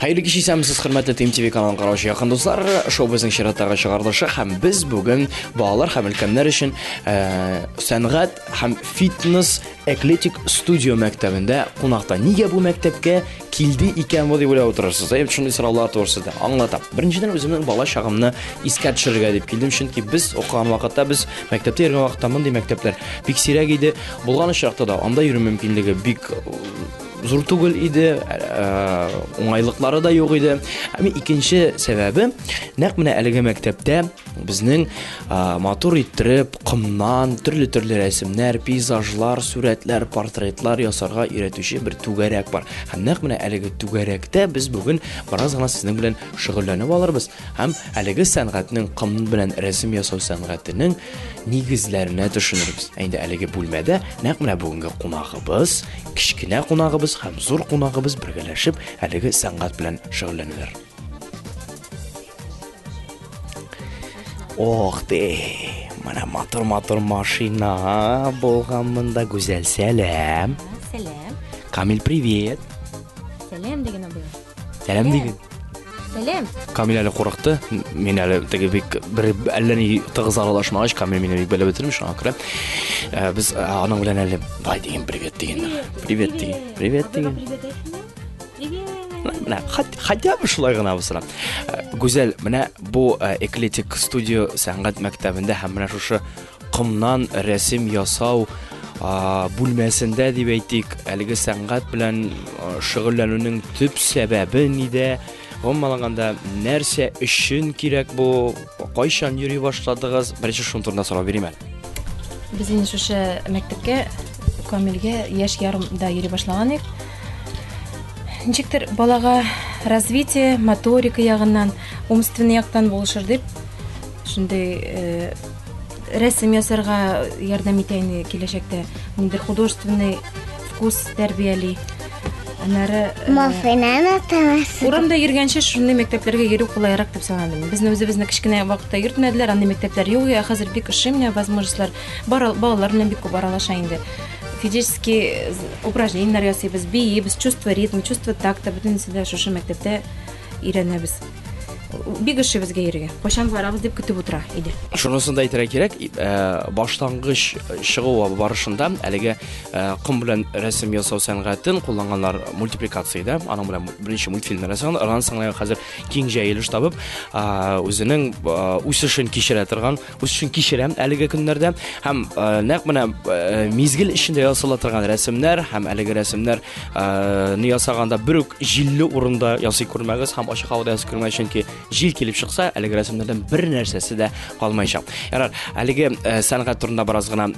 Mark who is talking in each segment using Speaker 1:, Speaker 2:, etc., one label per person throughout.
Speaker 1: Хәерле кич, исәнмесез, хөрмәтле Team TV каналын караучы якын дуслар. Шоу безнең чираттагы чыгарылышы һәм без бүген балалар һәм өлкәннәр өчен э, сәнгать һәм фитнес эклетик студио мәктәбендә кунакта. Нигә бу мәктәпкә килде икән бу дип уйлап утырырсыз. Әйе, шундый сораулар туыр сездә. Аңлатам. Беренчедән үземнең бала чагымны искә төшерергә дип килдем, чөнки без укыган вакытта без мәктәптә йөргән вакытта мондый мәктәпләр бик сирәк иде. Булган очракта да анда йөрү мөмкинлеге бик зур түгел иде, э, уңайлыклары да юк иде. Әмма икенче сәбәбе, нәкъ менә әлеге мәктәптә безнең э, матур иттереп комнан төрле-төрле рәсемнәр, пейзажлар, сурәтләр, портретлар ясарга өйрәтүче бер түгәрәк бар. Һәм нәкъ менә әлеге түгәрәктә без бүген бераз гына сезнең белән шөгыльләнеп алырбыз һәм әлеге сәнгатьнең ком белән рәсем ясау сәнгатенең нигезләренә төшенербез. Ә инде әлеге бүлмәдә нәкъ менә бүгенге кунагыбыз, кечкенә кунагыбыз һәм зур кунагыбыз бергәләшеп әлеге сәнгать белән шөгыльләнәләр. Ох ты! Менә матур-матур машина булган монда. Гүзәл, сәлам.
Speaker 2: Сәлам.
Speaker 1: Камил, привет.
Speaker 2: Сәлам деген абый.
Speaker 1: Сәлам диген.
Speaker 2: Сәлам.
Speaker 1: Камил әле курыкты. Мин әле теге бик бер әллә ни тыгыз аралашмагач, Камил мине бик белеп бетерми, шуңа күрә э, без э, аның белән әле бай диген, привет диген. Привет диген. Привет диген.
Speaker 2: Привет.
Speaker 1: Менә хотя бы шулай гына булса. Э, Гүзәл, менә бу Эклетик студио сәнгать мәктәбендә һәм менә шушы комнан рәсем ясау бүлмәсендә дип әйтик, әлеге сәнгать белән шөгыльләнүнең төп сәбәбе нидә? Гомумән алганда, нәрсә өчен кирәк бу? Кайчан йөри башладыгыз? Беренче шуның турында сорау бирим әле.
Speaker 2: Без инде шушы мәктәпкә Камилгә яшь ярымда йөри башлаган идек. Ничектер балага развитие, моторика ягыннан, умственный яктан булышыр дип, шундый э, рәсем ясарга ярдәм итә инде киләчәктә. Ниндидер художественный вкус тәрбияли. Аннары
Speaker 3: э, Машинаны атамасы.
Speaker 2: Урамда йөргәнче шундый мәктәпләргә йөрү кулайрак дип санадым. Безне үзебезне кечкенә вакытта йөртмәделәр, андый мәктәпләр юк. Ә хәзер бик ошый менә возможностьлар. Бар, балалар белән бик күп аралаша инде. Физический упражнениеләр ясыйбыз, биибез, чувство ритма, чувство такта, бөтенесе дә шушы мәктәптә өйрәнәбез. Бик ошый безгә йөрергә. Кайчан барабыз дип көтеп утыра иде.
Speaker 1: Шунысын да әйтергә кирәк, э, башлангыч чыгу барышында әлеге э, ком белән рәсем ясау сәнгатен кулланганнар мультипликациядә, аның белән беренче мультфильмнар ясаган, аннан соң хәзер киң җәелеш табып, э, үзенең үсешен кичерә торган үсешен кичерә әлеге көннәрдә һәм э, нәкъ менә э, мизгел эчендә ясала торган рәсемнәр һәм әлеге рәсемнәр э, не ясаганда бер үк җилле урында ясый күрмәгез һәм ачык һавада ясый күрмәгез, чөнки җил килеп чыкса, әлеге рәсемнәрдән бер нәрсәсе дә калмаячак. Ярар, әлеге сәнгать турында бераз гына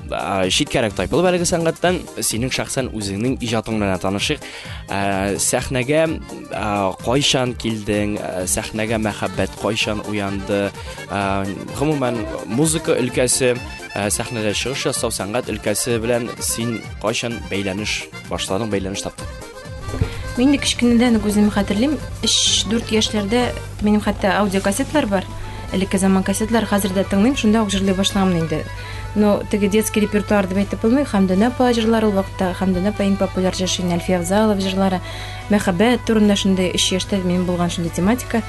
Speaker 1: читкәрәк тайпылып, әлеге сәнгатьтән синең шәхсән үзеңнең иҗатың белән танышыйк. Ә, сәхнәгә ә, кайчан килдең? Ә, сәхнәгә мәхәббәт кайчан уянды? Ә, гомумән, музыка өлкәсе, ә, сәхнәдә чыгыш ясау, сәнгать өлкәсе белән син кайчан бәйләнеш башладың, бәйләнеш таптың?
Speaker 2: Мин дә кечкенәдән үк үземне хәтерлим. 3-4 яшьләрдә минем хәтта аудиокассеталар бар. Элекке заман кассеталар хәзер дә тыңлыйм, шунда ук җырлый башлаганмын инде. Но теге детский репертуар дип әйтеп булмый. Хәмдүнә апа җырлары ул вакытта, Хәмдүнә апа иң популяр җырчы, инде Әлфия Авзалова җырлары, мәхәббәт турында шундый өч яшьтә минем булган шундый тематика.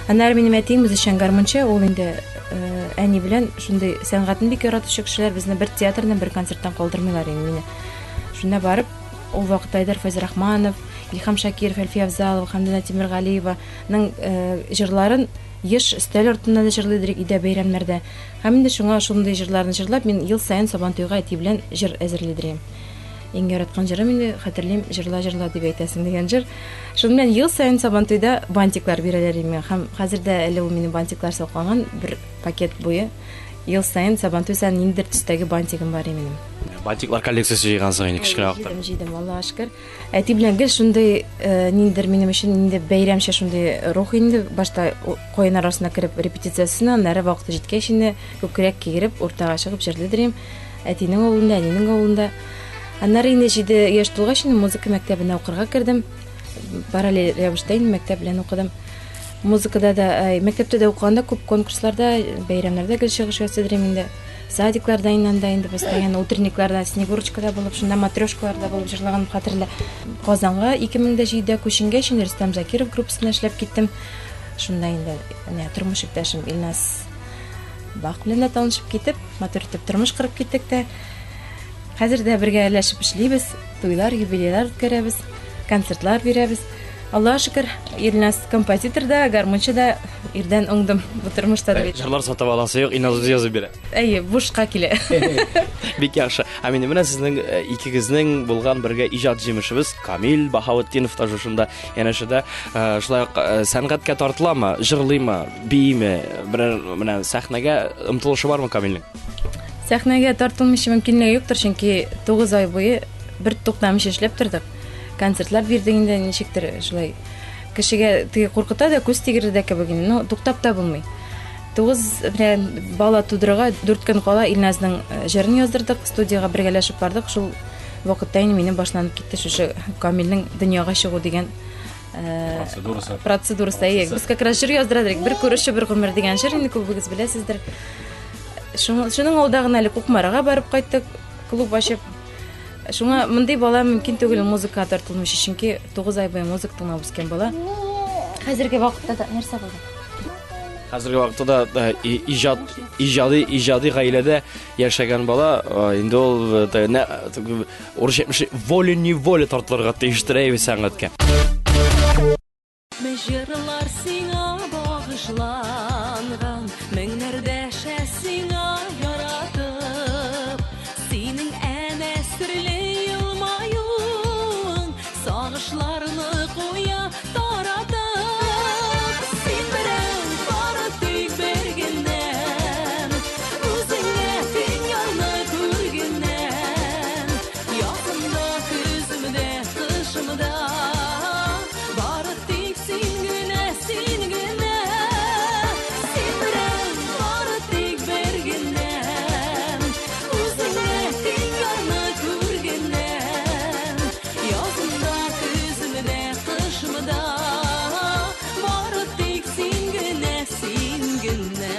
Speaker 2: Аннары минем әтием үзешчән гармунчы, ул инде э, әни белән шундый сәнгатьне бик яратучы кешеләр, безне бер театрдан, бер концерттан калдырмыйлар инде мине. Шунда барып, ул вакытта Айдар Фәйзрахманов, Илһам Шакиров, Әлфия Авзалова, Хәмдүнә Тимергалиеваның э, җырларын еш өстәл артында да җырлый идек өйдә бәйрәмнәрдә. Һәм инде шуңа шундый җырларны җырлап, мин ел саен Сабантуйга әти белән җыр әзерлидер идем. Иң яраткан җырым инде, хәтерлим, Җырла, җырла дип әйтәсең дигән җыр. Шуның белән ел саен Сабантуйда бантиклар бирәләр иде миңа. Һәм хәзер дә әле ул минем бантиклар сакланган бер пакет буе. Ел саен Сабантуй саен ниндидер төстәге бантигым бар иде минем.
Speaker 1: Бантиклар коллекциясе җыйгансың инде кечкенә вакытта.
Speaker 2: Җыйдым, җыйдым, Аллага шөкер. Әти белән гел шундый э, ниндидер минем өчен инде бәйрәмчә шундый рух инде. Башта каен арасына кереп репетициясенә, аннары вакыты җиткәч инде күкрәк кигереп уртага чыгып җырлыйдыр идем. Әтинең авылында, әнинең авылында. Аннары инде 7 яшь тулгач инде музыка мәктәбенә укырга кердем. Параллель рәвештә инде мәктәп белән укыдым. Музыкада да, мәктәптә дә укыганда күп конкурсларда, бәйрәмнәрдә гел чыгыш ясыйдыр идем инде. Садикларда инде инде постоянно утренникларда Снегурочкада булып, шунда матрешкаларда булып җырлаганым хәтерлә. Казанга 2007-дә күченгәч, инде Рөстәм Закиров группасында эшләп киттем. Шунда инде менә тормыш иптәшем Илназ Бах белән дә танышып китеп, матур итеп тормыш корып киттек тә. Хәзер дә бергәләшеп эшлибез, туйлар, юбилейлар үткәрәбез, концертлар бирәбез. Аллаһ шөкер, Илназ композитор да, гармунчы да, ирдән уңдым бу тормышта да бит.
Speaker 1: Җырлар сатып аласы юк, Илназ үзе язып бирә.
Speaker 2: Әйе, бушка килә.
Speaker 1: Бик яхшы. Ә инде менә сезнең икегезнең булган бергә иҗат җимешебез Камил Баһаутдинов та шушында янәшәдә. Шулай ук сәнгатькә тартыламы, җырлыймы, бииме? Берәр менә сәхнәгә омтылышы бармы Камилнең?
Speaker 2: Сәхнәгә тартылмыйча мөмкинлеге юктыр, чөнки 9 ай буе бер туктамыйча эшләп тордык. Концертлар бирдек инде, ничектер шулай. Кешегә теге куркыта да, күз тигерде дә кебек инде. Ну, туктап та булмый. 9 белән бала тудырырга 4 көн кала Илназның җырын яздырдык, студиягә бергәләшеп бардык. Шул вакытта инде минем башланып китте шушы Камилнең дөньяга чыгу дигән
Speaker 1: процедурасы.
Speaker 2: Процедурасы, әйе. Без как раз җыр яздыра идек. Бер күрешү, бер гомер дигән җыр инде күбегез беләсездер. Шуның алда гына әле Кукмарага барып кайттык, клуб ачып. Шуңа мондый бала мөмкин түгел музыкага тартылмыйча, чөнки 9 ай буе музыка тыңлап үскән бала. Хәзерге вакытта да нәрсә булды?
Speaker 1: Хәзерге вакытта да иҗат, иҗади, иҗади гаиләдә яшәгән бала, инде ул урысча әйтмешли, волей-неволей тартылырга тиештер әйе сәнгатькә.
Speaker 4: Җырлар сиңа багышланган, меңнәр дәшә сиңа яратып. Синең әнә серле елмаюың сагышларны куя таратып. Син берәү, бары тик бер генәм, үзеңә тиң ярны күргәннән. Язымда, көземдә, кышымда, бары тик син генә, син генә. Син берәү, бары тик бер генәм, үзеңә тиң ярны күргәннән. Язымда, көземдә, кышымда, бары тик син генә, син генә.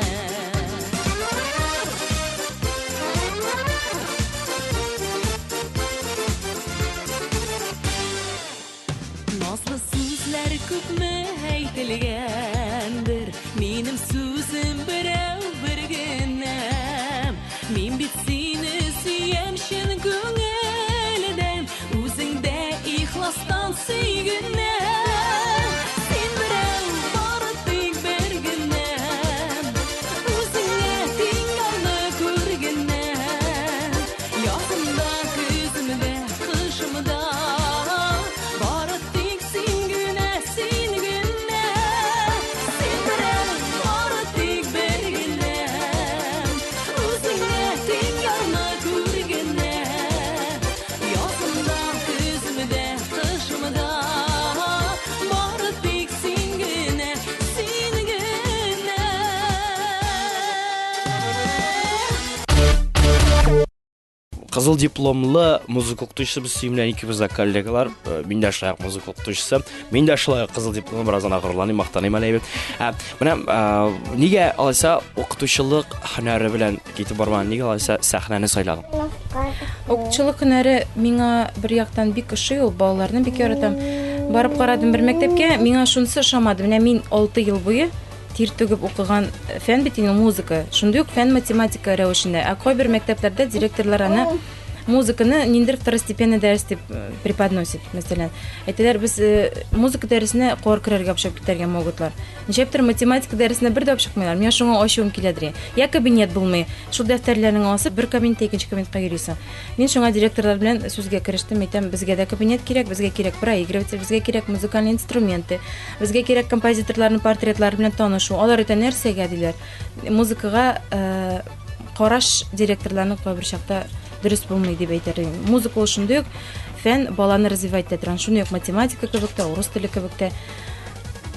Speaker 4: Назлы сүзләр күпме әйтелгәндер, минем сүзем берәү бер генә. Мин бит сине сөям чын күңелдән, үзең дә ихластан сөйгәннән. Син берәү, бары тик бер генәм, үзеңә тиң ярны күргәннән. Язымда, көземдә, кышымда, бары тик син генә, син генә. Син берәү, бары тик бер генәм, үзеңә тиң ярны күргәннән. Язымда, көземдә, кышымда, бары тик син генә, син генә.
Speaker 1: Кызыл дипломлы музыка укытучысы без Сөем белән икебез дә коллегалар. Мин дә шулай ук музыка укытучысы. Мин дә шулай ук кызыл дипломлы, бераздан горурланыйм, мактаныйм әле әйбәт. Менә нигә алайса укытучылык һөнәре белән китеп бармадың? Нигә алайса сәхнәне сайладың?
Speaker 2: Укытучылык һөнәре миңа бер яктан бик ошый, ул балаларны бик яратам. Барып карадым бер мәктәпкә, миңа шунысы ошамады. Менә мин 6 ел буе тир түгеп укыган фән бит инде музыка. Шундый ук фән математика рәвешендә. Ә кайбер мәктәпләрдә директорлар аны музыканы ниндидер второстепенный дәрес дип преподносит, мәсәлән. Әйтәләр, без музыка дәресенә кар керергә общап китәргә могутлар. Ничәптер математика дәресенә бер дә общыкмыйлар. Миңа шуңа ачуым киләдер. Я кабинет булмый. Шул дәфтәрләреңне асып, бер кабинеттә икенче кабинетка йөрисең. Мин шуңа директорлар белән сүзгә керештем, әйтәм, безгә дә кабинет кирәк, безгә кирәк проигрыватель, безгә кирәк музыкальный инструменты, безгә кирәк композиторларның портретлары белән танышу. Алар әйтә, нәрсәгә диләр. Музыкага караш директорларның кайбер чакта дөрес булмый дип әйтер идем. Музыка ул шундый ук фән, баланы развивать итә торган, шундый ук математика кебек тә, урыс теле кебек тә.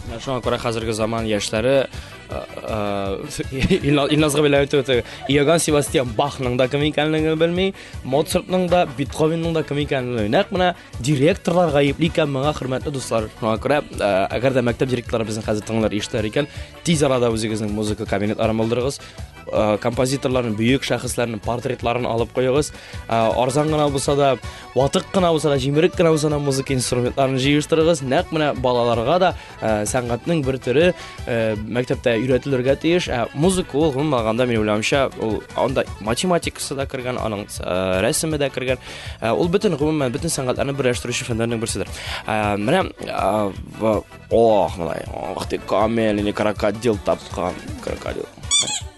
Speaker 1: Менә шуңа күрә хәзерге заман яшьләре, Илназга белән әйтеп үтә, Иоганн Себастьян Бахның да кем икәнлеген белми, Моцартның да, Бетховенның да кем икәнен белми. Нәкъ менә директорлар гаепле икән моңа, хөрмәтле дуслар. Шуңа күрә, әгәр дә мәктәп директорлары безнең хәзер тыңлар, ишетәләр икән, тиз арада үзегезнең музыка кабинетларын булдырыгыз. композиторларның, бөек шәхесләрнең портретларын алып куегыз. Арзан гына булса да, ватык кына булса да, җимерек кенә булса да музыка инструментларын җыештырыгыз. Нәкъ менә балаларга да сәнгатьнең бер төре мәктәптә өйрәтелергә тиеш. Ә музыка ул гомумән алганда, минем уйлавымча, ул анда математикасы да кергән, аның рәсеме дә кергән. Ул бөтен гомумән бөтен сәнгатьләрне берләштерүче фәннәрнең берседер. Менә ох, малай, ох ты, Камил, не крокодил тапкан, крокодил.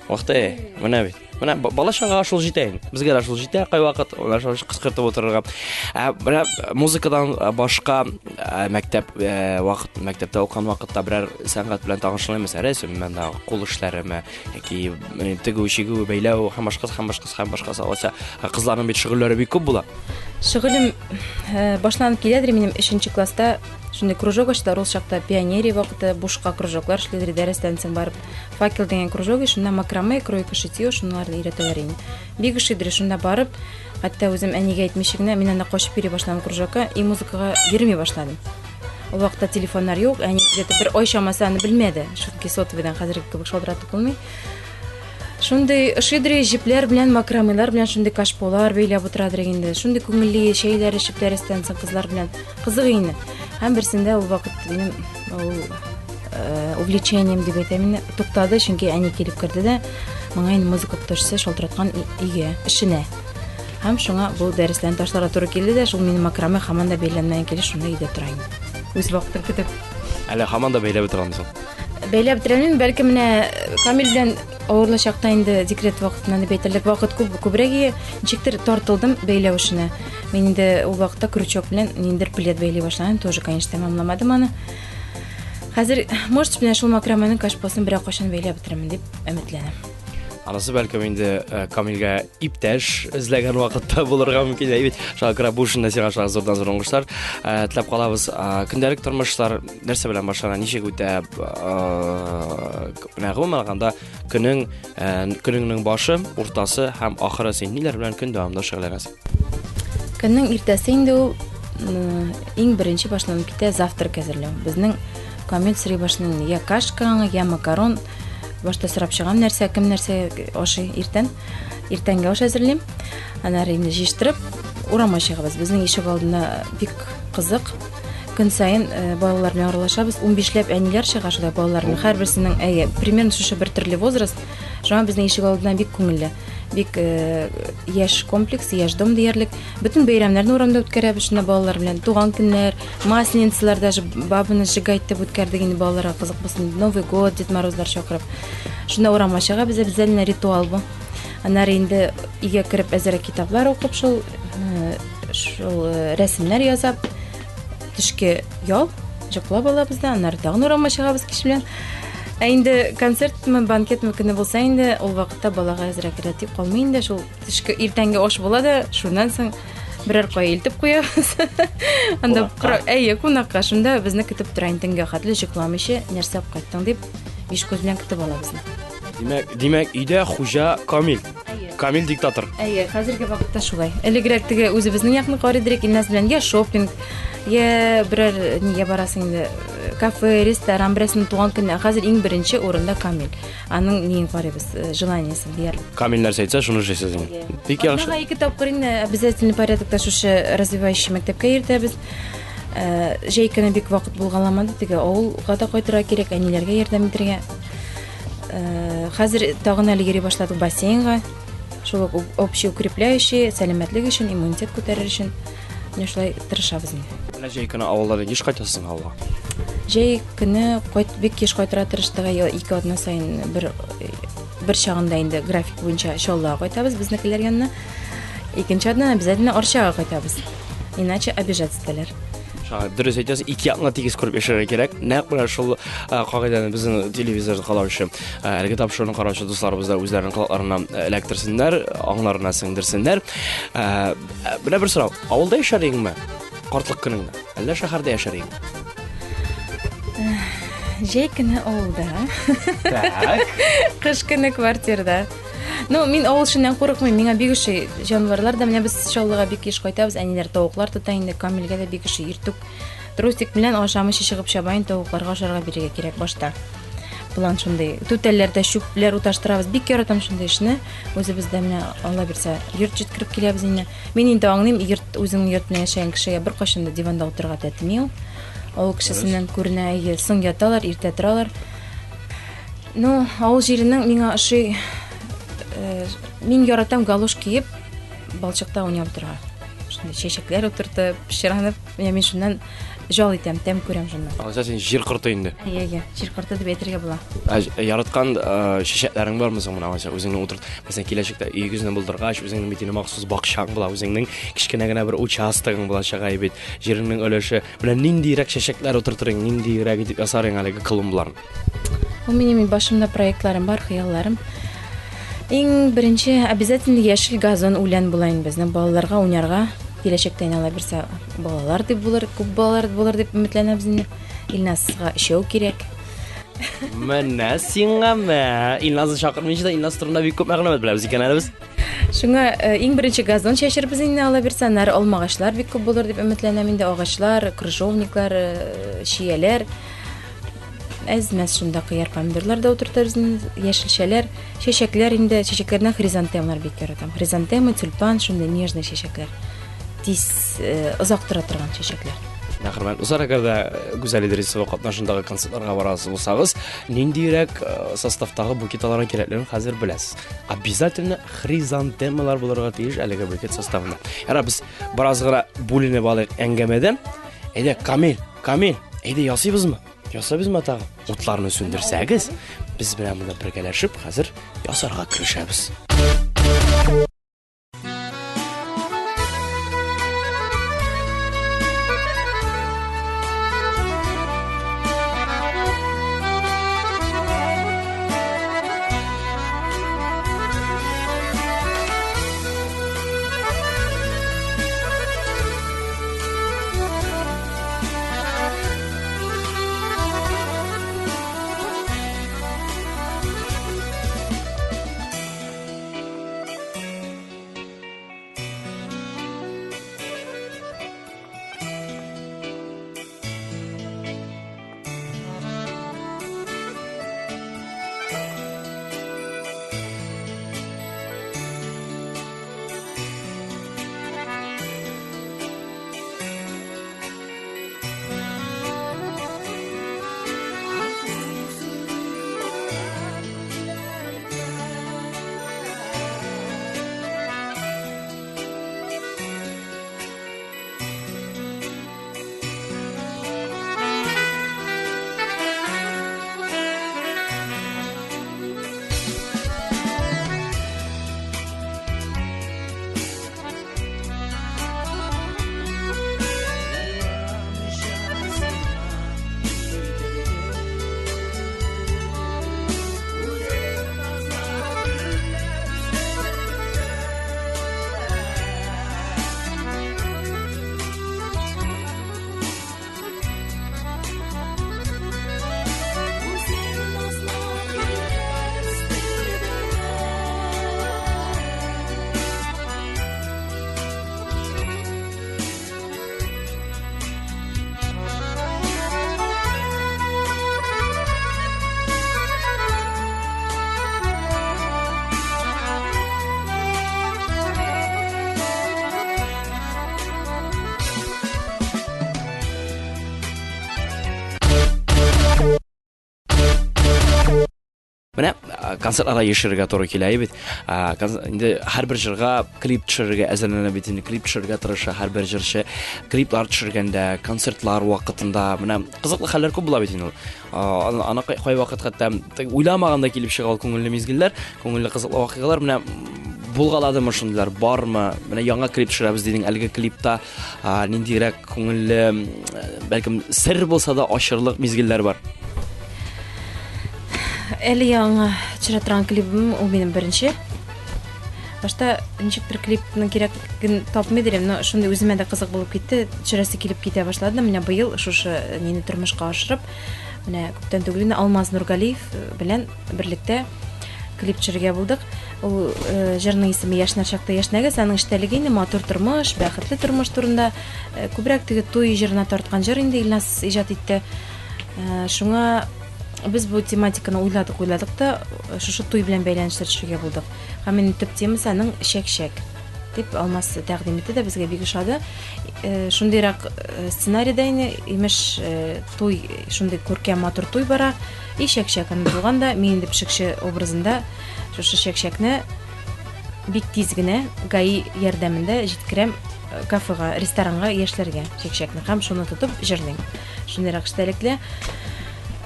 Speaker 1: Ох ты, менә бит. Менә бала чагага шул җитә инде. Безгә дә шул җитә кайвакыт, менә шул кычкыртып утырырга. Ә менә музыкадан башка мәктәп вакыт мәктәптә укыган вакытта берәр сәнгать белән тагын шөгыльләнмәсә, рәсемме, анда кул эшләреме, яки тегү, чигү, бәйләү һәм башкасы, һәм башкасы, һәм башкасы. Алайса, кызларның бит шөгыльләре бик күп була.
Speaker 2: Шөгылем башланып киләдер минем өченче класста. Шундый кружок ачтылар, ул чакта пионерия вакыты, бушка кружоклар эшлиләр, дәрестән соң барып. Факел дигән кружок, шунда макраме, кройка, шитье, шунларны өйрәтәләр инде. Бик ошыйдыр, шунда барып, хәтта үзем әнигә әйтмичә генә, мин анда качып йөри башладым кружокка и музыкага йөрми башладым. Ул вакытта телефоннар юк, әни где-то бер ай чамасы аны белмәде, чөнки сотовыйдан хәзерге кебек шалтыратып булмый. Шундый ошыйдыр җепләр белән, макрамелар белән шундый кашполар бәйләп утырадыр инде. Шундый күңелле чәйләр эчеп дәрестән соң кызлар белән. Кызык инде. Һәм берсендә ул вакыт минем ул э, увлечением дип әйтәм инде, туктады, чөнки әни килеп керде дә, моңа инде музыка укытучысы шалтыраткан өйгә, эшенә. Һәм шуңа бу дәресләрне ташларга туры килде дә, шул минем макраме һаман да бәйләнмәгән килеш шунда өйдә тора инде. Үз вакытын көтеп.
Speaker 1: Әле һаман да бәйләп бетерә алмыйсың.
Speaker 2: Бәйләп бетерәлмим, бәлки менә Камил белән авырлы чакта инде декрет вакытыннан дип әйтерлек вакыт күп күбрәк ие, ничектер тартылдым бәйләү эшенә. Мин инде ул вакытта крючок белән ниндидер плед бәйли башладым, тоже, конечно, тәмамламадым аны. Хәзер, может, менә шул макраменың кашпосын берәр кайчан бәйләп бетерермен дип өметләнәм.
Speaker 1: Анысы бәлкем инде э, Камилгә иптәш эзләгән вакытта булырга мөмкин. Әй бит, шуңа күрә бу эшендә сиңа шуңа зурдан зур уңышлар э, теләп калабыз. Э, көндәлек тормышлар нәрсә белән башлана, ничек үтә? Менә гомумән алганда көнең, көнеңнең башы, уртасы һәм ахыры син ниләр белән көн дәвамында шөгыльләнәсең?
Speaker 2: Көннең иртәсе инде ул иң беренче башланып китә завтрак әзерләү. Безнең Камил сорый башлый, я кашка, я макарон. Башта сорап чыгам, нәрсә, кем нәрсә ашый иртән. Иртәнге аш әзерлим. Аннары инде җыештырып урамга чыгабыз. Безнең ишек алдында бик кызык. Көн саен э, балалар белән аралашабыз. 15ләп әниләр чыга шулай балалар белән. Һәрберсенең әйе, примерно шушы бер төрле возраст. Шуңа безнең ишек алдында бик күңелле. Бик э, яшь комплекс, яшь дом диярлек. Бөтен бәйрәмнәрне урамда үткәрәбез шунда балалар белән. Туган көннәр, Масленицалар даже бабаны сжигать дип үткәрдек инде балаларга кызык булсын. Новый год, Дед Морозлар чакырып. Шунда урамга чыгабыз, обязательно ритуал бу. Аннары инде өйгә кереп әзерәк китаплар укып шул э, шул э, рәсемнәр ясап төшке ял йоклап алабыз да, аннары тагын урамга чыгабыз кич белән. Ә инде концертмы, банкетмы көне булса инде, ул вакытта балага әзрәк рәти калмый инде, шул төшке иртәнге аш була да, шуннан соң берәр кая илтеп куябыз. Анда әйе, кунакка шунда безне көтеп тора инде төнгә хәтле йокламыйча, нәрсә алып кайттың дип, биш күз белән көтеп ала безне.
Speaker 1: Димәк, димәк, өйдә хуҗа Камил. Камил диктатор.
Speaker 2: Әйе, хәзерге вакытта шулай. Элегрәк теге үзебезнең якны карыйдырык, Илназ белән я шопинг, я берәр нигә барасың инде, кафе, ресторан, берәрсенең туган көненә. Хәзер иң беренче урында Камил. Аның ниен карыйбыз, э, желаниесен диярлек.
Speaker 1: Камил нәрсә әйтсә, шуны эшлисез инде. Бик яхшы.
Speaker 2: Атнага ике тапкыр инде обязательный порядокта шушы развивающий мәктәпкә йөртәбез. Э, җәй көне бик вакыт булгаламады, теге авылга да кайтырга кирәк, әниләргә ярдәм итәргә. Э, хәзер тагын әле йөри башладык бассейнга. Шул ук общий укрепляющий, сәламәтлек өчен, иммунитет күтәрер өчен. Менә шулай тырышабыз инде.
Speaker 1: Менә җәй көне авылда еш кайтасың авылга?
Speaker 2: Җәй көне кайт, бик еш кайтырга тырыштык. Ике атна саен бер бер чагында инде график буенча Чаллыга кайтабыз безнекеләр янына. Икенче атна обязательно Арчага кайтабыз. Иначе обижаться итәләр.
Speaker 1: Дөрес әйтәсез, ике якны тигез күреп яшәргә кирәк. Нәкъ менә шул кагыйдәне безнең телевизор караучы, әлеге тапшыруны караучы дусларыбыз да үзләренең колакларына эләктерсеннәр, аңнарына сеңдерсеннәр. Менә бер сорау. Авылда яшәр идеңме? Картлык көнеңдә. Әллә шәһәрдә яшәр идеңме?
Speaker 2: Җәй көне авылда.
Speaker 1: Так.
Speaker 2: Кыш көне квартирада. Ну, мин авыл эшеннән курыкмыйм, миңа бик ошый җанварлар да. Менә без Чаллыга бик еш кайтабыз, әниләр тавыклар тота инде, Камилгә дә бик ошый. Иртүк трусик белән ашамыйча чыгып чабаен, тавыкларга ашарга бирергә кирәк башта. План шундый. Түтәлләрдә чүпләр уташтырабыз. Бик яратам шундый эшне. Үзебез дә менә Алла бирсә, йорт җиткереп киләбез инде. Мин инде аңлыйм, йорт үзеңнең йортында яшәгән кешегә беркайчан да диванда утырырга тәтеми ул. Авыл кешесеннән күренә, әйе, соң яталар, иртә торалар. Ну, авыл җиренең миңа ошый. Э, мин яратам галош киеп, балчыкта уйнап утырырга. Шундый чәчәкләр утыртып, пычранып, менә мин шуннан Жал итәм, тәм күрәм шуннан.
Speaker 1: Алайса син җир корты инде.
Speaker 2: Әйе, әйе, җир корты дип әйтергә була.
Speaker 1: Ә яраткан чәчәкләрең бармы соң менә алайса үзеңнең утырт. Мәсәлән, киләчәктә өегезне булдыргач, үзеңнең бит инде махсус бакчаң була, үзеңнең кечкенә генә бер участогың булачак әй бит, җиреңнең өлеше. Менә ниндиерәк чәчәкләр утыртыр идең, ниндиерәк итеп ясар идең әлеге клумбаларны?
Speaker 2: Ул минем башымда проектларым бар, хыялларым. Иң беренче обязательно яшел газон үлән була инде безнең балаларга уйнарга. Киләчәктә инде алла бирсә балалар дип булыр, күп балалар булыр дип өметләнәбез инде. Илназга өчәү кирәк.
Speaker 1: Менә сиңа мә. Илназны чакырмыйча да Илназ турында бик күп мәгълүмат беләбез икән әле без.
Speaker 2: Шуңа э, иң беренче газон чәчербез инде алла бирсә, аннары алмагачлар бик күп булыр дип өметләнәм инде. Агачлар, крыжовниклар, э, чияләр. Әз-мәз шунда кыяр, помидорлар да утыртабыз инде, яшелчәләр, чәчәкләр инде, чәчәкләрдән хризантемалар бик яратам. Хризантема, тюльпан, шундый нежный чәчәкләр. Тиз, э, озак тора торган чәчәкләр.
Speaker 1: Менә, хөрмәтле дуслар, әгәр дә э, Гүзәл Идрисова катнашындагы концертларга барасыз булсагыз, ниндирәк э, составтагы букет аларга кирәклеген хәзер беләсез. Обязательно хризантемалар булырга тиеш әлеге букет составында. Ярар, без бераз гына бүленеп алыйк әңгәмәдән. Әйдә, Камил, Камил, әйдә ясыйбызмы? Ясыйбызмы тагы? Утларны сүндерсәгез, без белән монда бергәләшеп хәзер ясарга керешәбез. Менә концертларда ешерергә туры килә бит. Инде һәрбер җырга клип төшерергә әзерләнә бит инде, клип төшерергә тырыша һәрбер җырчы. Клиплар төшергәндә, концертлар вакытында менә кызыклы хәлләр күп була бит инде ул. Аны кайвакыт хәтта уйламаганда килеп чыга ул күңелле мизгелләр, күңелле кызыклы вакыйгалар. Менә булгаладымы шундыйлар, бармы? Менә яңа клип төшерәбез дидең, әлеге клипта ниндирәк күңелле, бәлкем сер булса да ачырлык мизгелләр бар?
Speaker 2: Әле яңа төшерә торган клибым ул минем беренче. Башта ничектер клипның кирәклеген тапмый идем, но шундый үземә дә кызык булып китте, төшерәсе килеп китә башлады. Менә быел шушы нине тормышка ашырып, менә күптән түгел инде Алмаз Нургалиев белән берлектә клип төшерергә булдык. Ул э, җырның исеме Яшьнәр чакта яшьнәгез, аның эчтәлеге инде матур тормыш, бәхетле тормыш турында. Э, күбрәк теге туй җырына тарткан җыр инде Илназ иҗат итте. Э, шуңа Без бу тематиканы уйладык, уйладык та, шушы туй белән бәйләнештә төшергә булдык. Һәм инде төп темасы аның чәк-чәк дип Алмаз тәкъдим итте дә безгә бик ошады. Шундыйрак сценарийда инде, имеш, туй, шундый күркәм матур туй бара. И чәк-чәк аны булган да, мин инде пешекче образында шушы чәк-чәкне бик тиз генә ГАИ ярдәмендә җиткерәм кафега, ресторанга яшьләргә чәк-чәкне һәм шуны тотып җырлыйм. Шундыйрак эчтәлекле.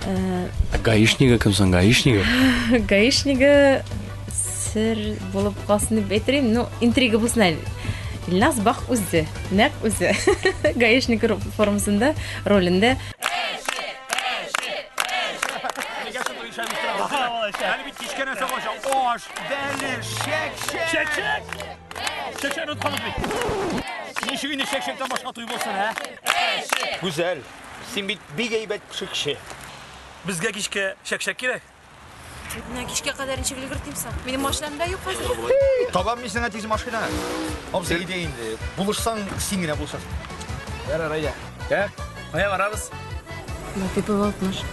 Speaker 1: Ә гаишнигы кем соң, гаишнигы?
Speaker 2: Гаишнигы сер булып калсын дип әйтер идем. Ну, интрига булсын әле. Илназ Бах үзе, нәкъ үзе. Гаишник формасында, ролендә.
Speaker 5: Әле бит кичкә нәрсә калачак? Аш, бәлеш, чәк-чәк. Чәк-чәк! Чәк-чәкне онытканбыз бит. Ничек инде чәк-чәктән башка туй булсын, ә? Гүзәл, син бит бик әйбәт пешекче. Безгә кичкә чәк-чәк кирәк.
Speaker 2: Менә кичкә кадәр ничек өлгертим соң? Минем машинам да юк хәзер.
Speaker 5: Табам мин сиңа тиз машина. Абзый, әйдә инде. Булышсаң, син генә булышасың. Ярар, әйдә. Так, кая барабыз?
Speaker 2: Латыпова 60.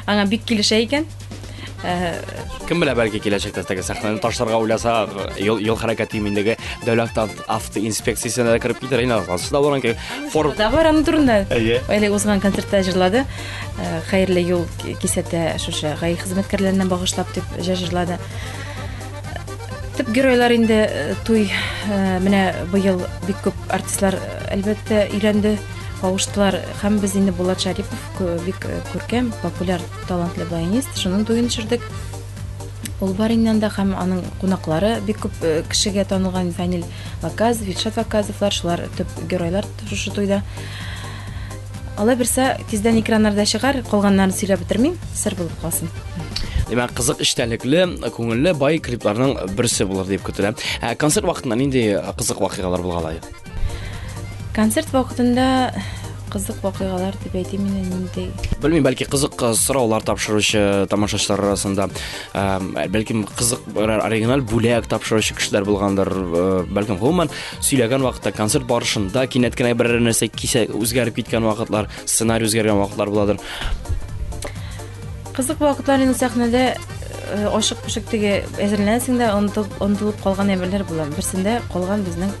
Speaker 2: Аңа бик килешә икән.
Speaker 1: Кем белә, бәлки киләчәктә теге сәхнәне ташларга уйласа, юл, юл хәрәкәте иминлеге дәүләт автоинспекциясенә дә кереп китәр инде. Ансы да булган кебек.
Speaker 2: Фор... Да бар аның турында. Әйе. Әле узган концертта җырлады. Хәерле юл кисәтә шушы ГАИ хезмәткәрләренә багышлап дип җыр җырлады. Төп геройлар инде туй менә быел бик күп артистлар әлбәттә өйләнде, кавыштылар һәм без инде Булат Шарипов бик күркәм, популяр Талантлы баянист, шуның туен төшердек. Ул бар инде анда һәм аның кунаклары бик күп э, кешегә танылган Фәнил Ваказов, Илшат Ваказовлар, шулар төп геройлар шушы туйда. Алай берсә тиздән экраннарда чыгар, калганнарын сөйләп бетермим, сер булып калсын.
Speaker 1: Димәк, кызык эчтәлекле, күңелле, бай клипларның берсе булыр дип көтелә. Ә концерт вакытында нинди кызык вакыйгалар булгалай?
Speaker 2: Концерт вакытында кызык вакыйгалар дип әйтим инде нинди.
Speaker 1: Белмим, бәлки кызык э, сораулар тапшыручы тамашачылар арасында, э, бәлкем кызык берәр оригиналь бүләк тапшыручы кешеләр булгандыр, э, бәлкем гомумән сөйләгән вакытта концерт барышында кинәт кенә берәр нәрсә кисә үзгәреп киткән вакытлар, сценарий үзгәргән вакытлар буладыр.
Speaker 2: Кызык вакытлар инде сәхнәдә ашык-пошык теге әзерләнәсең дә онытылып калган әйберләр була. Берсендә калган безнең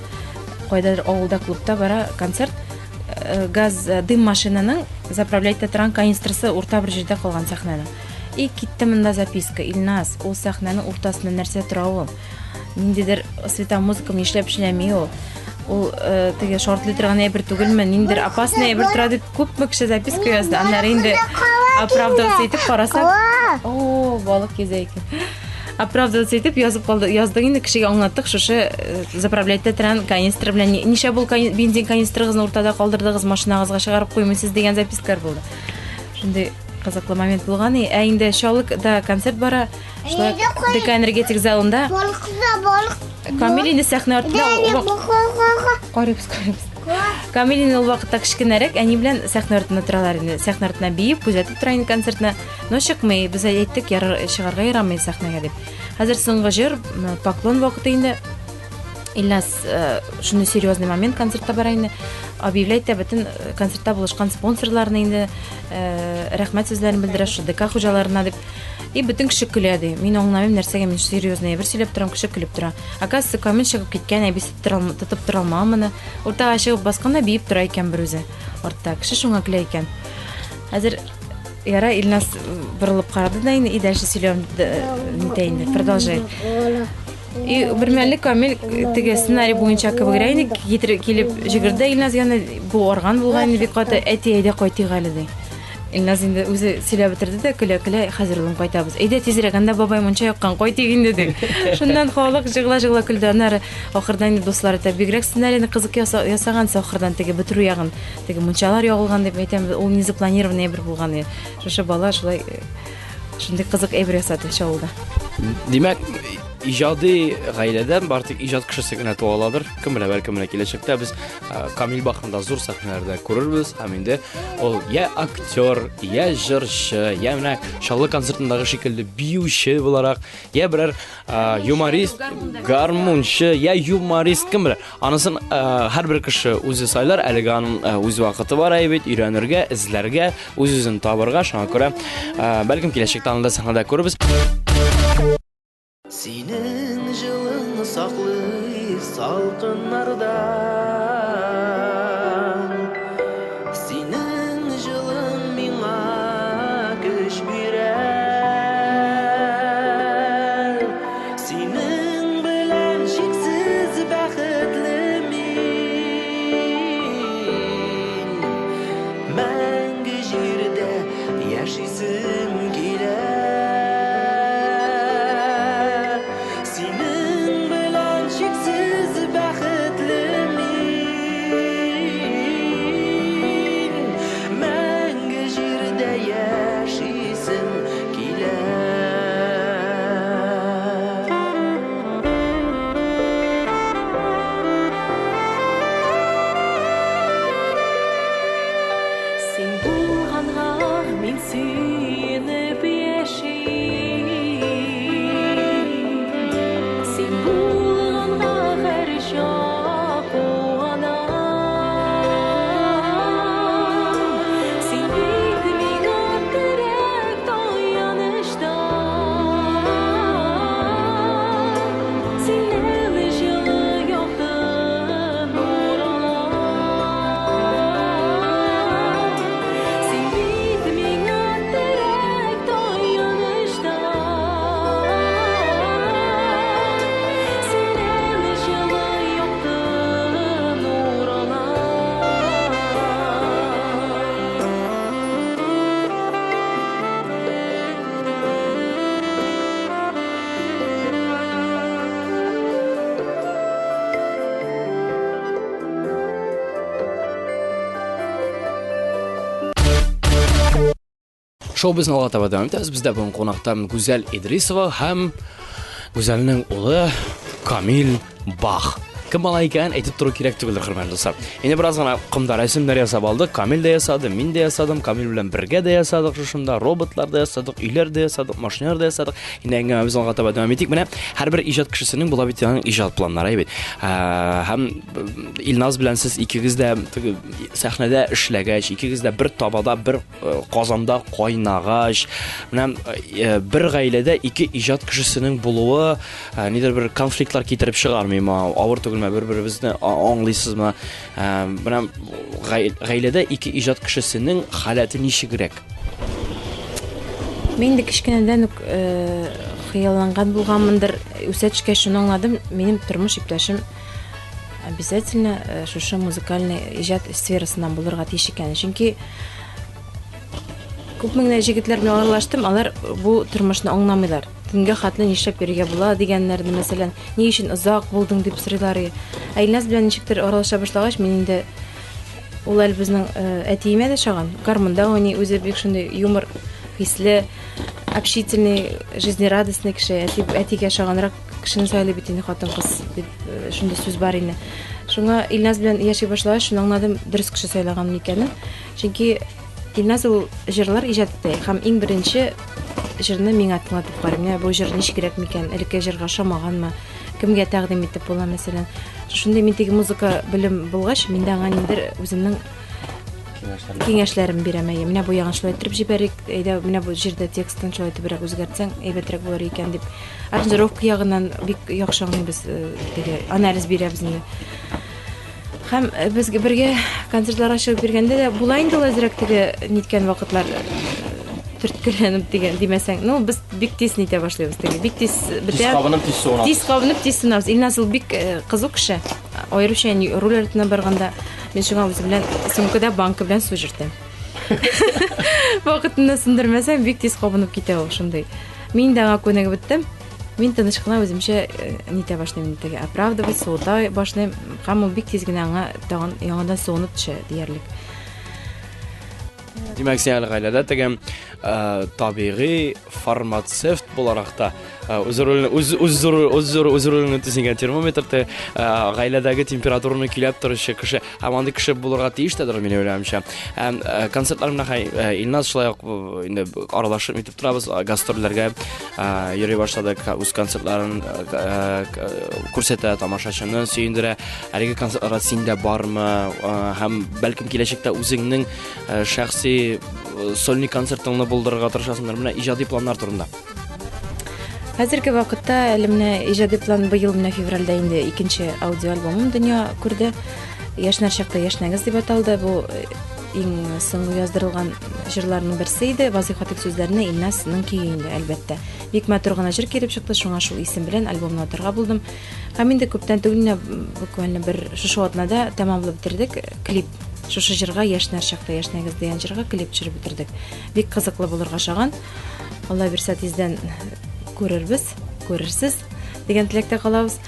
Speaker 2: кайдадыр авылда клубта бара концерт э, газ э, дым машинаның заправлять итә торган канистрасы урта бер җирдә калган сәхнәнең и китте монда записка Илназ ул сәхнәнең уртасында нәрсә тора ул ниндидер светомузыка нишләп эшләми ул ул э, теге шартлый торган әйбер түгелме ниндидер опасный әйбер тора дип күпме кеше записка язды аннары инде оправдываться итеп карасак о балык йөзә икән Оправдываться итеп язып калды. Яздык инде кешегә аңлаттык, шушы э, заправлять итә торган канистр белән ничә бул бензин канистрыгызны уртада калдырдыгыз, машинагызга чыгарып куймыйсыз дигән запискалар булды. Шундый кызыклы момент булган. Ә инде Чаллыда концерт бара. Шулай ДК энергетик залында.
Speaker 3: Балыкта балык.
Speaker 2: Камил инде сәхнә артында. Карыйбыз, карыйбыз. Камил инде ул вакытта кечкенәрәк, әни белән сәхнә артында торалар инде. Сәхнә артында биеп, күзәтеп тора инде концертны. Но чыкмый, без әйттек, ярар, чыгарга ярамый сәхнәгә дип. Хәзер соңгы җыр, поклон вакыты инде. Илназ э, шундый серьезный момент концертта бара инде. Объявлять тә бөтен э, концертта булышкан спонсорларны инде э, рәхмәт сүзләрен белдерә шул ДК хуҗаларына дип. И бөтен кеше көлә ди. Мин аңламыйм нәрсәгә мин серьезный бер сөйләп торам, кеше көлеп тора. Оказывается, Камил чыгып киткән, әбисе тотып тора алмаган моны. Уртага чыгып баскан да биеп тора икән бер үзе. Артта кеше шуңа көлә икән. Хәзер Яра, Илназ борылып карады да инде, и дальше сөйләвен нитә инде, продолжает. И бер мәлне Камил теге сценарий буенча кебегрәк инде китереп килеп җигерде Илназ янына, бу арган булган инде бик каты, әти, әйдә кайтыйк әле ди. Илназ инде үзе сөйләп бетерде дә, көлә-көлә, хәзер улым кайтабыз. Әйдә тизрәк, анда бабай мунча яккан, кайтыйк инде ди. Шуннан халык җыгыла-җыгыла көлде. Аннары ахырдан инде дуслар әйтә, бигрәк сценарийны кызык ясагансың ахырдан теге бетерү ягын. Теге мунчалар ягылган дип әйтәм, ул незапланированный әйбер булган. Шушы бала шулай э, шундый кызык әйбер ясады Чаллыда.
Speaker 1: Димәк, Иҗади гаиләдән бары тик иҗат кешесе генә туа аладыр. Кем белә, бәлкем менә киләчәктә без Камил Бахны да зур сәхнәләрдә күрербез һәм инде ул я актер, я җырчы, я менә Чаллы концертындагы шикелле биюче буларак, я берәр юморист, гармунчы, я юморист, кем белә. Анысын һәрбер кеше үзе сайлар, әлегә аның үз вакыты бар әй бит, өйрәнергә, эзләргә, үз-үзен табырга, шуңа күрә бәлкем киләчәктә аны да сәхнәдә күрербез.
Speaker 6: Синең җылың саклый салкыннардан. Синең җылың миңа көч бирә. Синең белән чиксез бәхетле мин. Мәңге җирдә яшисем килә. Синең белән чиксез бәхетле мин. Мәңге җирдә яшисем килә.
Speaker 4: Син булганга мин сөенеп яшим. Син булганга һәрчак куанам. Син бит миңа терәк, таянычта. Синнән җылы якты нур алам. Син бит миңа терәк, таянычта. Синнән җылы якты нур алам.
Speaker 1: Шоу безне алга таба дәвам итәбез. Бездә бүген кунакта Гүзәл Идрисова һәм Гүзәлнең улы Камил Бах. Кем бала икәнен әйтеп тору кирәк түгелдер, хөрмәтле дуслар. Инде бераз гына комда рәсемнәр ясап алдык. Камил дә ясады, мин дә ясадым, Камил белән бергә дә ясадык шушында, роботлар да ясадык, өйләр дә ясадык, машиналар да ясадык. Инде әңгәмәбезне алга таба дәвам итик. Менә һәрбер иҗат кешесенең була бит аның иҗат планнары, әйе бит. Һәм Илназ белән сез икегез дә теге сәхнәдә эшләгәч, икегез дә бер табада, бер казанда кайнагач, менә бер гаиләдә ике иҗат кешесенең булуы нидер бер конфликтлар китереп чыгармыймы? Авыр түгелме? Бер-беребезне аңлыйсызмы? Менә гаиләдә ике иҗат кешесенең халәте ничегрәк?
Speaker 2: Мин инде кечкенәдән үк хыялланган булганмындыр. Үсә төшкәч шуны аңладым, минем тормыш иптәшем обязательно шушы музыкальный иҗат сферасыннан булырга тиеш икән. Чөнки күпме генә җегетләр белән аралаштым, алар бу тормышны аңламыйлар. Төнгә хәтле нишләп йөрергә була дигәннәрне, мәсәлән, ни өчен озак булдың дип сорыйлар. Ә Илназ белән ничектер аралаша башлагач, мин инде ул әле безнең әтиемә дә ошаган. Гармунда уйный, үзе бик шундый юмор хисле, общительный, жизнерадостный кеше. Әти, әтигә ошаганрак кешене сайлый бит инде хатын-кыз дип шундый сүз бар инде. Шуңа Илназ белән яши башлагач, шуны аңладым, дөрес кеше сайлаганым икәнен. Чөнки Илназ ул җырлар иҗат итә һәм иң беренче җырны миңа тыңлатып карый. Менә бу җыр ничегрәк микән, элекке җырга ошамаганмы, кемгә тәкъдим итеп була, мәсәлән. Шундый мин теге музыка белем булгач, мин дә аңа ниндидер үземнең киңәшләрем бирәм. Әйе, менә бу ягын шулай иттереп җибәрик, әйдә, менә бу җирдә текстын шулай итебрәк үзгәртсәң, әйбәтрәк булыр икән дип. Аранжировка ягыннан бик яхшы аңлыйбыз, теге анализ бирәбез инде. Һәм без бергә концертларга чыгып йөргәндә дә була инде ул әзрәк теге ниткән вакытлар, төрткеләнеп дигән димәсәң. Ну, без бик тиз нитә башлыйбыз теге. Бик тиз бетә.
Speaker 1: Тиз кабынып, тиз суынабыз.
Speaker 2: Тиз кабынып, тиз суынабыз. Илназ ул бик кызу кеше. Аеруча инде руль артына барганда мин шуңа үзем белән сумкада банка белән су йөртәм. Вакытында сүндермәсәң, бик тиз кабынып китә ул шундый. Мин дә аңа күнегеп беттем. Мин тыныч кына үземчә нитә башлыйм инде теге, оправдывать, суыта башлыйм. Һәм ул бик тиз генә аңа тагын яңадан суынып төшә диярлек.
Speaker 1: Димәк, син әле гаиләдә теге табигый фармацевт буларак та Үз ролен үз үз үз үз ролен үтесенгән термометр те гаиләдәге температураны көйләп торучы кеше. Һәм андый кеше булырга тиеш тә минем уйлавымча. Һәм концертлар менә Илназ шулай ук инде аралашып итеп торабыз, гастрольләргә йөри башладык, үз концертларын күрсәтә, тамашачыны сөендерә. Әлеге концертларга син дә бармы? Һәм бәлкем киләчәктә үзеңнең шәхси сольный концертыңны булдырырга тырышасыңдыр. Менә иҗади планнар турында.
Speaker 2: Хәзерге вакытта әле менә иҗади план быел менә февральдә инде икенче аудиоальбомым дөнья күрде. Яшьнәр чакта яшьнәгез дип аталды. Бу э, иң соңгы яздырылган җырларның берсе иде. Вазыйх Хатыйп сүзләренә Илназның көе инде, әлбәттә. Бик матур гына җыр килеп чыкты, шуңа шул исем белән альбомны атарга булдым. Һәм инде күптән түгел генә, буквально бер шушы атнада тәмамлап бетердек клип. Шушы җырга Яшьнәр чакта яшьнәгез дигән җырга клип төшереп бетердек. Бик кызыклы булырга ошаган. Алла бирсә тиздән күрербез, күрерсез дигән теләктә калабыз.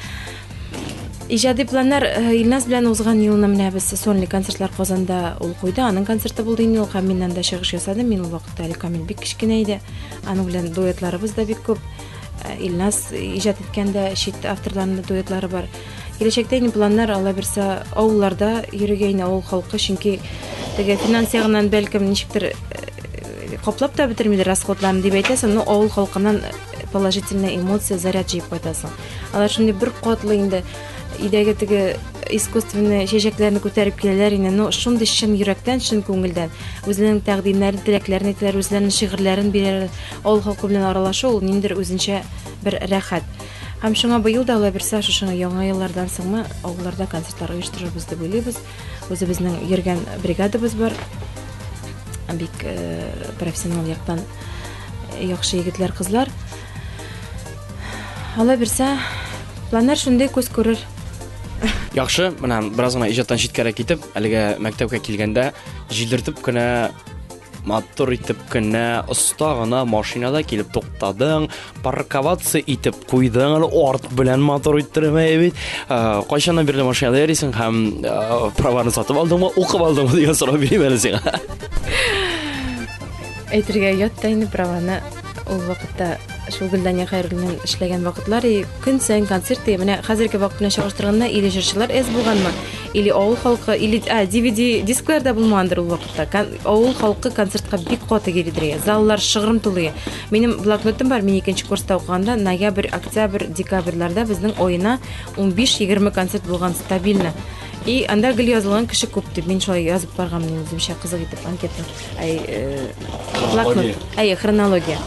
Speaker 2: Иҗади планнар э, Илназ белән узган елны менә без сольный концертлар Казанда ул куйды. Аның концерты булды инде ул һәм мин анда чыгыш ясадым. Мин ул вакытта әле Камил бик кечкенә иде. Аның белән дуэтларыбыз да бик күп. Э, Илназ иҗат иткәндә чит авторларның да дуэтлары бар. Киләчәктә инде планнар Алла бирсә авылларда йөрергә инде авыл халкы, чөнки теге финанс ягыннан бәлкем ничектер э, каплап та бетермидер расходларын дип әйтәсең, но авыл халкыннан положительный эмоция, заряд җыеп кайтасың. Алар шундый бер катлы инде өйдәге теге искусственный чәчәкләрне күтәреп киләләр инде, но шундый чын йөрәктән, чын күңелдән үзләренең тәкъдимнәрен, теләкләрен әйтәләр, үзләренең шигырьләрен бирәләр. Авыл халкы белән аралашу ул ниндидер үзенчә бер рәхәт. Һәм шуңа быел да Алла бирсә, шушы яңа еллардан соңмы авылларда концертлар оештырырбыз дип уйлыйбыз. Үзебезнең йөргән бригадабыз бар. Бик э, профессионал яктан яхшы егетләр, кызлар. Алла бирсә, планнар шундый күз күрер.
Speaker 1: Яхшы, менә бераз гына иҗаттан читкәрәк китеп, әлегә мәктәпкә килгәндә җилдертеп кенә матур итеп кенә, оста гына машинада килеп туктадың, парковаться итеп куйдың, әле арт белән матур иттереп бит. Э, кайчаннан бирле машинада йөрисең һәм э, праваны сатып алдыңмы, укып алдыңмы дигән сорау бирим әле сиңа.
Speaker 2: Әйтергә оят та инде праваны ул вакытта шул Гөлдания Хәйруллина эшләгән вакытлар и көн саен концерт и менә хәзерге вакыт белән чагыштырганда или җырчылар әз булганмы, или авыл халкы, или а, DVD дисклар да булмагандыр ул вакытта. Кон, авыл халкы концертка бик каты йөридер. Заллар шыгрым тулы. Минем блокнотым бар, мин икенче курста укыганда ноябрь, октябрь, декабрьләрдә безнең аена 15-20 концерт булган стабильно. И анда гел язылган кеше күп дип мин шулай язып барганмын үземчә кызык итеп анкета. Ай, э, блокнот. Әйе, хронология.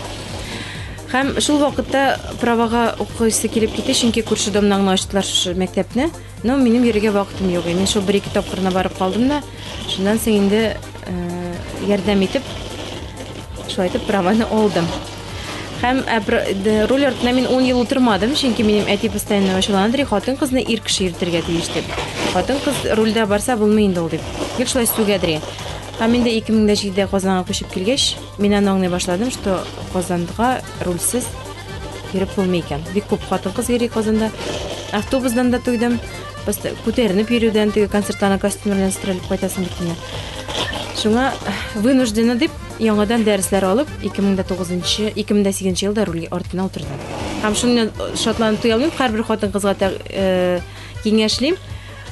Speaker 2: Һәм шул вакытта правага укыйсы килеп китте, чөнки күрше домнан гына ачтылар шушы мәктәпне. Но минем йөрергә вакытым юк. Мин шул бер-ике тапкыр гына барып калдым да, шуннан соң инде э, ярдәм итеп, шулай итеп праваны алдым. Һәм ә, руль артына мин 10 ел утырмадым, чөнки минем әти постоянно ачуланадыр, хатын-кызны ир кеше йөртергә тиеш дип. Хатын-кыз рульдә барса булмый инде ул дип. Гел шулай сүгәдер. Һәм инде 2007-дә Казанга күчеп килгәч, мин аны аңлый башладым, что Казанга рульсез йөреп булмый икән. Бик күп хатын-кыз йөри Казанда. Автобусдан да туйдым. Просто күтәренеп йөрүдән, теге концертларына костюмнар белән стерелеп кайтасың бит инде. Шуңа вынуждена дип яңадан дәресләр алып, 2009 2008 елда руль артына утырдым. Һәм шуны шатланып туя алмыйм, һәрбер хатын-кызга э, киңәшлим.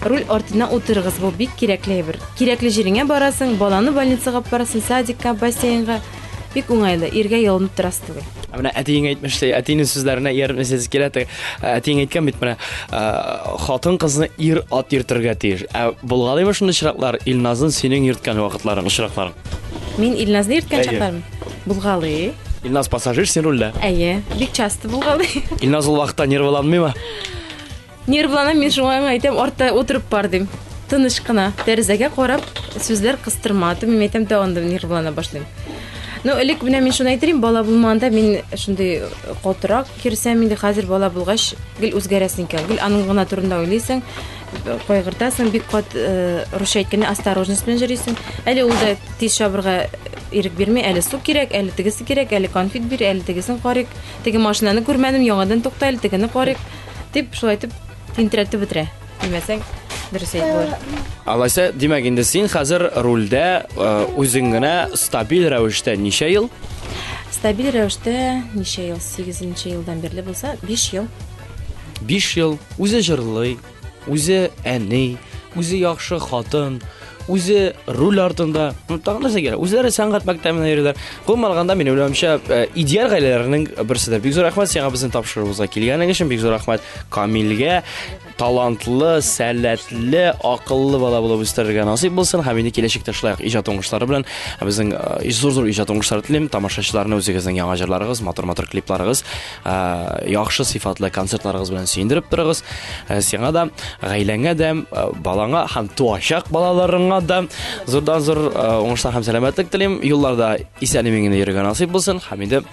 Speaker 2: Руль артына утырыгыз, бу бик кирәкле әйбер. Кирәкле җиреңә барасың, баланы больницага алып барасың, садикка, бассейнга. Бик уңайлы, иргә ялынып торасы түгел.
Speaker 1: Ә менә әтиең әйтмешли, әтиенең сүзләренә ияреп нәрсәсе килә, теге, әтиең әйткән бит менә, хатын кызны ир ат йөртергә тиеш. Ә булгалыймы шундый очраклар, Илназын синең йөрткән вакытларың, очракларың?
Speaker 2: Мин Илназны йөрткән чакларым булгалый.
Speaker 1: Илназ пассажир, син рульдә?
Speaker 2: Әйе, бик часто булгалый.
Speaker 1: Илназ ул вакытта нервыланмыймы?
Speaker 2: Нервланам, мин шуңа аңа әйтәм, артта утырып бар дим. Тыныч кына, тәрәзәгә карап, сүзләр кыстырма, а то мин әйтәм, тагын да нервлана башлыйм. Ну, элек менә мин шуны әйтер идем, бала булмаганда мин шундый катырак йөрсәм инде, хәзер бала булгач, гел үзгәрәсең икән. Гел аның гына турында уйлыйсың, кайгыртасың, бик кат, э, русча әйткәндә, осторожность белән йөрисең. Әле ул да тиз чабырга ирек бирми, әле су кирәк, әле тегесе кирәк, әле конфет бир, әле тегесен карыйк. Теге машинаны күрмәдем, яңадан тукта, әле тегене карыйк. Дип, шулай итеп тинтерәтеп бетерә. Димәсәң, дөрес әйт булыр.
Speaker 1: Алайса, димәк, инде син хәзер рульдә э, үзең генә стабиль рәвештә ничә ел?
Speaker 2: Стабиль рәвештә ничә ел? 8 елдан бирле булса, 5 ел.
Speaker 1: 5 ел үзе җырлый, үзе әни, үзе яхшы хатын, үзе руль артында. Ну, тагын нәрсә кирәк? Үзләре сәнгать мәктәбенә йөриләр. Гомумән алганда, минем уйлавымча, идеаль гаиләләрнең берседер. Бик зур рәхмәт сиңа безнең тапшыруыбызга килгәнең өчен, бик зур рәхмәт Камилгә. Талантлы, сәләтле, акыллы бала булып үстерергә насыйп булсын һәм инде киләчәктә шулай ук иҗат уңышлары белән безнең зур-зур иҗат уңышлары телим. Тамашачыларны үзегезнең яңа җырларыгыз, матур-матур клипларыгыз, яхшы сыйфатлы концертларыгыз белән сөендереп торыгыз. Сиңа да, гаиләңә дә, балаңа һәм туачак балаларыңа да зурдан-зур уңышлар һәм сәламәтлек телим. Юлларда исән-имин генә йөрергә насыйп булсын һәм инде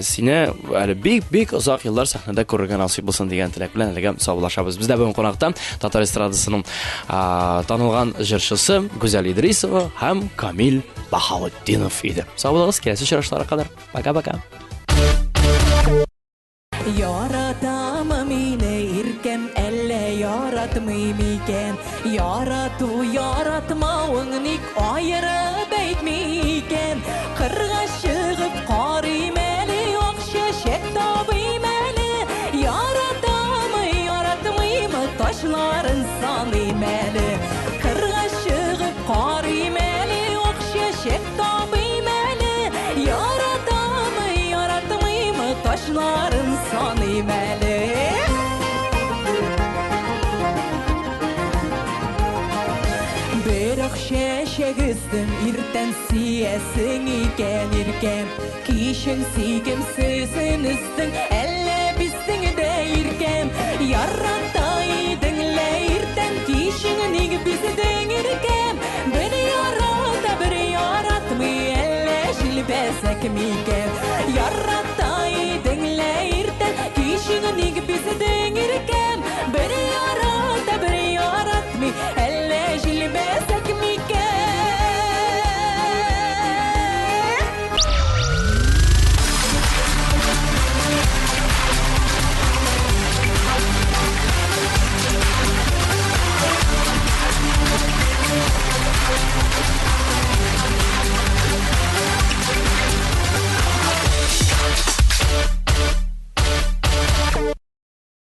Speaker 1: сине әле бик-бик озак еллар сәхнәдә күрергә насыйп булсын дигән теләк белән әлегә саубуллашабыз. Бездә бүген кунакта татар эстрадасының танылган җырчысы Гүзәл Идрисова һәм Камил Баһаутдинов иде. Сау булыгыз, киләсе очрашуларга кадәр. Пока-пока.
Speaker 4: Яратамы мине иркәм, әллә яратмый микән? Ярату, яратмавың ник аерып әйтми икән? Кырга чыгып карыйм әле, ак чәчәк табыйм әле. Яратамы, яратмыймы, ташларын саныйм әле. Кырга чыгып карыйм әле, ак чәчәк табыйм әле. Яратамы, яратмыймы, ташларын саныйм әле. Бер ак чәчәк өздем, иртән сиясең икән иркәм. Кичен сөйкемсезен өздең,